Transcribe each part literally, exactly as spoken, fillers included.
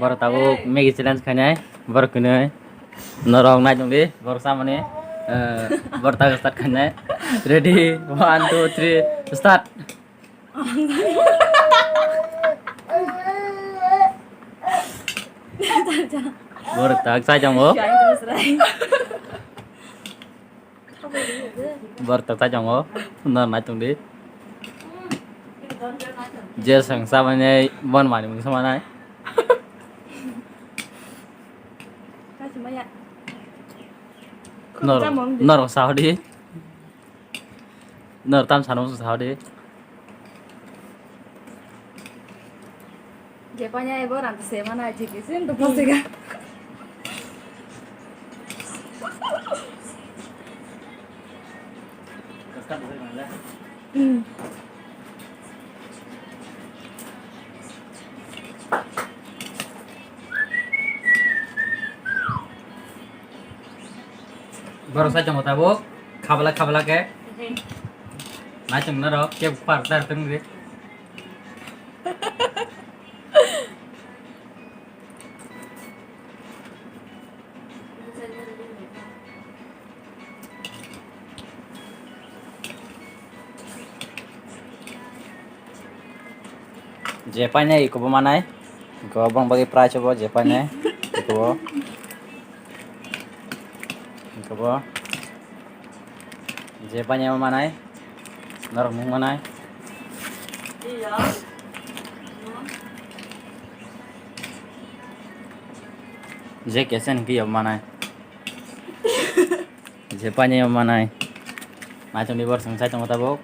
Borok tabuk Maggie challenge khainai, borok kwnwi. Norok nai tongdi, borok samani, eh, borok tabuk start khainai. Ready, one, two, three, start. Borok tak chai tongo. Borok tak chai tongo. Norok nai tongdi. Je swng chamani bon mani mungsa manai. Nor, norok sahodi. Nor tam sano sa hodi. Jepanya ebo rang se mana jiki sin to posega. Hmm. Borok sai tongo tabuk, khabala khabala khe. Nai tongna rok khe buphar tar tong de. Je painai iko bo manai. Iko bong bagwi price bo je painai. Iko bo. Iko bo. Je painai bo manai. Norok mung manai. Je kesen ki yob manai. Je pani manai. Nai tongdi bor song sai tongo tabuk.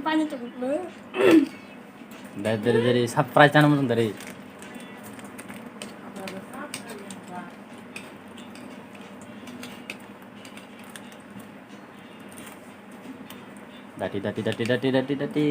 Pani tongmo. Dari dari dari surprise chana mutung dari. Dati dati dati dati dati dati.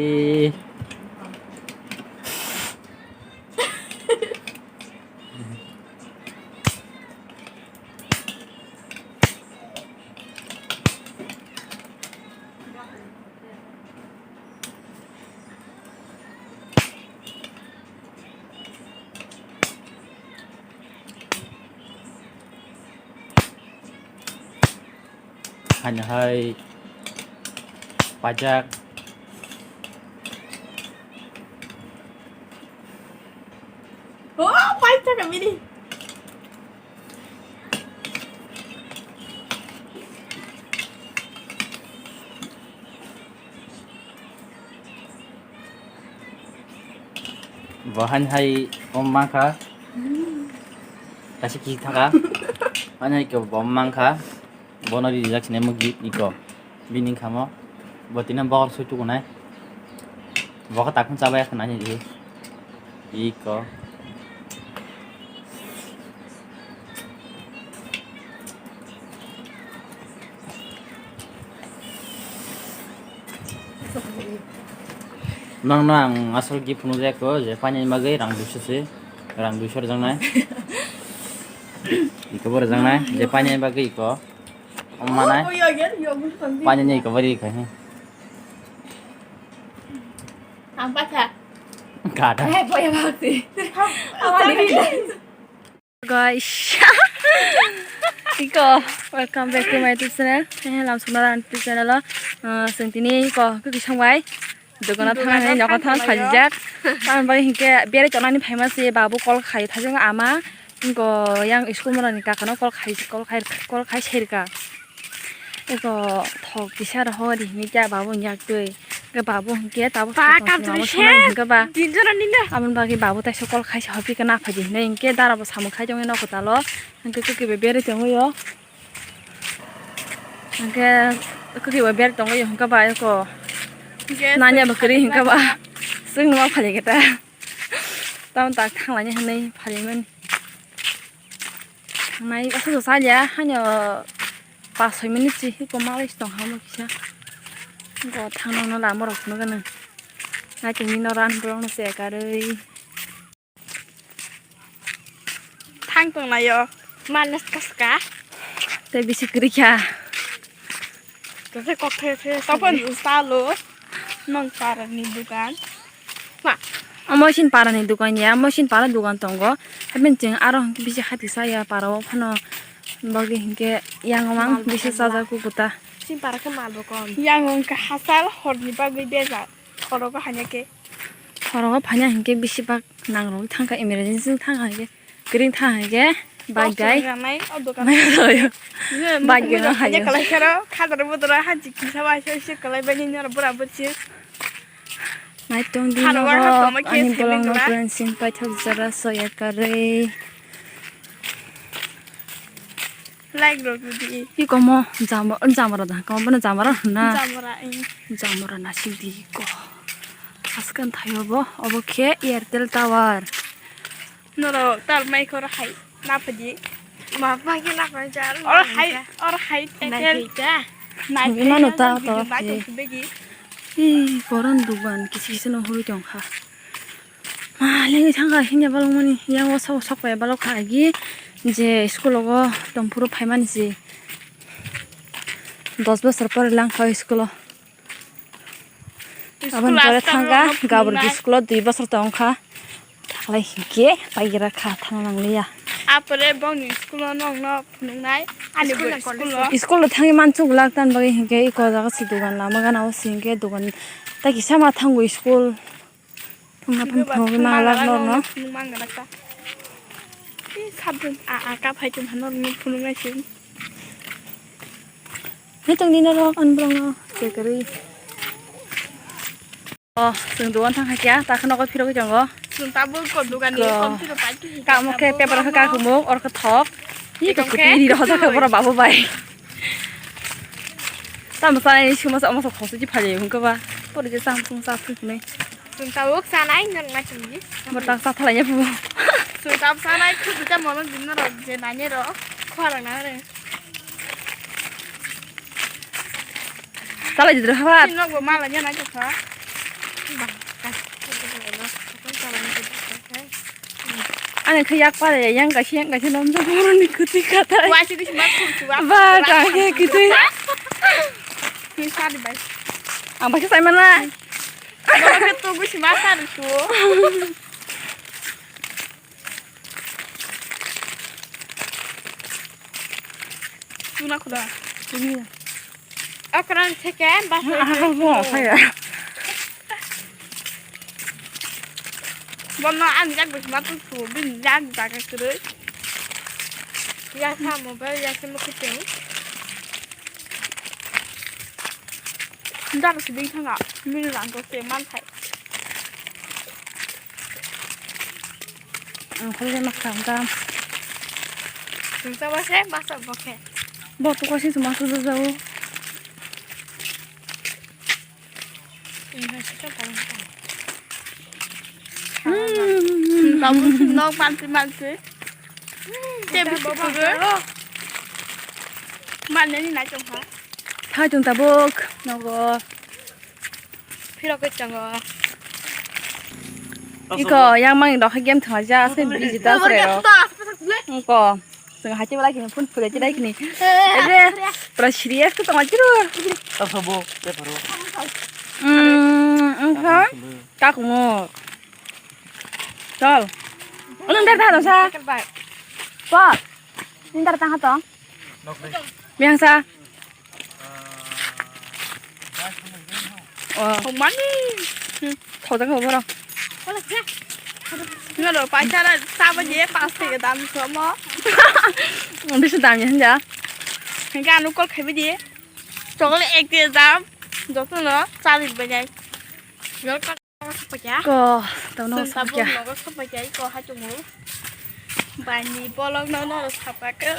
Haino hai pajak. Oh, pajak kami ni. Bo haino hai om mankha. Kaisa kisi thangkha. Haino hai khe bo om mankha. Bono rijak sinai mo gift iko. Bini wngkha mo. Bo tini bokol sui tukunai. Bokol takung chabai khna ni iko. Nang no ang asol gift phunuk jak ko je painani bagwi rang duiso se, rang duiso rwjaknai. Iko bo rwjaknai je painani bagwi iko. Omo manai. Painani iko bari iko he. Ang patha. Kada. Eh, boya bakti. Awal ini. Guys. Iko, welcome back to my YouTube channel. Eh, lam sumara YouTube channel lo. Eh, sing tini iko, kiki song bai. Dogana thang, nokha thang, phajak. Tang bai hingke, bere chonani phaima se, babu call khai, thajeng ama. Iko, yang school mora ni kakano call khai, call khai, call khai serka. Eko thok kisa rw hor hinwi khe babu wngya twi. Khe babu hwnkhe tabuk ba thok tong swnam swnam hwnkhe ba. Din jora ni na. Aboni bagwi babu taisa call khaisa hophi khe naphai di hinwi hwnkhe dara bo samung khai tongwi nokho talo. Hwnkhe kwkwi bai berwi tongwi o. Hwnkhe kwkwi bai berwi tongwi o hwnkhe ba eko. Nanya bo kwrwi hwnkhe ba. Chwng numa phai khe ta. Tamo tak thanglaini hinwi phai mani. Thangnai aswk salya haino pas soi minute si eko malai si tong ha omo kisa. Bo thangna no lama rok phunukgwno. Naitok nini no ran borok no se karwi. Thang tong naio. Manas kaska. Tei bisi kwrwi kha. Tei kok the the. Topon salo. Nong parani dukan. Ma, omo sin parani dukan ya, omo sin para dukan tongo. Haibini chwng aro hwnkhe bisi hati saya para o phano bagwi hwnkhe yang mang bisi chajakgo kwta. Sin para khe mal bo kom. Yang hwnkhe hachal horni bagwi bejak. Khorogo hanya khe. Khorogo phanya hwnkhe bisi bak nangrogwi thangkha, emergency thangkha hwnkhe. Kwrwng thang hai khe bike gai. Mai thai o. Bike gai no hai o. Kalai khero khadar bodora hanchi kisa bai se se kalai bai ni noro bora bwrchi. Nai tong di no ani bolong no friends sing pai thok jara soya karwi. Like rok di. Iko mo jamara da, komo bono jamara hwnna. Jamara, eh. Jamara na sidi ko. Askan thayo bo, obo khe Airtel tower. Norok tal mai khoro hai na phadi. Ma pa khe na phadi jar. Or hai, or hai Airtel. Nai mano ta to. Ih, koron dugan kisi kisi no hurui tong kha. Ma lengwi thang kha hini balok mani yang o sok sok pai balok kha agi je school o tong phuru phai mani si. Dos bosor pore lang kha o school o. Aboni pore thangkha, gabur school o dui bosor tongkha. Thaklai hinkhe paigira kha, thangna nangliya. Apore bongni school o nongno phunuknai, ani school o. School o thangwi mansuk glak tan bagwi hinkhe iko jaga se dogan lama gana o se hinkhe dogan ta kisa ma thango school. Phunukna phunukna phunukna phunukna norno. Phunukna phunukna ta. Ih, sabun a a ka phai tong hano norno phunuknai se. Hai tong nina rok an brong no chekarwi. O, chwng dogan thang kha kya, ta kheno ko phirogwi tongo. Chwng tabuk ko dogan ni kom phiro pai ki. Kamo khe paper kha kakumuk or kha thok. Ni to kutui ni rohor kha bora babu bai. Tamo sanai ni suma sa omo sa khosu ji phale hung kha ba. Pori je sam sung sa phuk ne. Chwng tabuk sanai nang na chwng ji. Bor tak sa thalai ya bu. Chwng tabuk sanai khu ta mono din ro je nai ne ro. Khwa rang na re. Chalai di dra hawar. Nok bo mala nya na kha. Ani khe yak pare yang kaisa yang kaisa nom jak boroni kwtwi khatai. Wa si bisi ma khum chuwa. Ba ta khe kwtwi. Ni sari bai. Ang bai sai mana. Bo khe to bisi ma sari chu. Tuna khuda. Tuna. Okran theke bas. Aha, bo, haya. Bono ang jak bisi ma tu tu bin jak jaga kwrwi. Ya sa mobile ya se mo kitchen. Dar si ding thanga. Min lang ko se man thai. Ang khol ma kham kam. Chwng chaba se masa bo khe. Bo tu ko si ma su jao. Babu nok mansi mansi. Te bisi kudur. Manne ni nai tong ha. Thai tong tabuk nogo. Phirok khe tongo. Iko yang mang dok game thang ja se biji da sre ro. Iko. Sing hai te bala kini phun phule te dai kini. Ere. Pura serious ko tong jiru. Tasa bo te pharo. Hmm, engkha. Kakungo. Chal. Ulun dar thang sa. Pop. Nindar tang ha tong. Biang sa. Oh, mani. Thojak ho boro. Nalo paisa ra sa baje pas theke dam somo. Bisu dam ya hinja. Hinga anu kol khaibi di. Chocolate ek de dam. Joto no chalir bajai. Ko, tau no sapya. Nogo sapya ko ha chungo. Bani bolong no no sapya ko.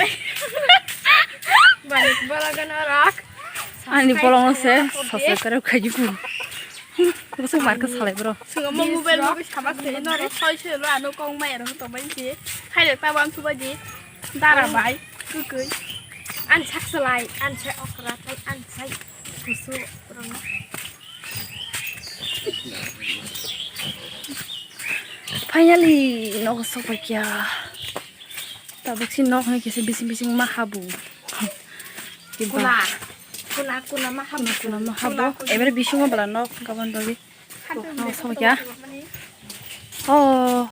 Bani bolong no rak. Ani bolong no se sapya ko khai ku. Kusu mar ka salai bro. Sungo mo mobile mo sama se no ro soi se lo ano kong mai ro to bai se. Khai le ta bang su ba di. Dara bai. Kukui. An sak salai, an sai okra tai, an sai kusu rong. Finally, nogo sokphaikha. Tabuk si nok hai kisa bising bising ma habu. Kiba. Kula. Kuna, kuna ma habo. Kuna, kuna ma habo. Ebere bisingo bala nok gabon dogi. Nok sok ya. Oh,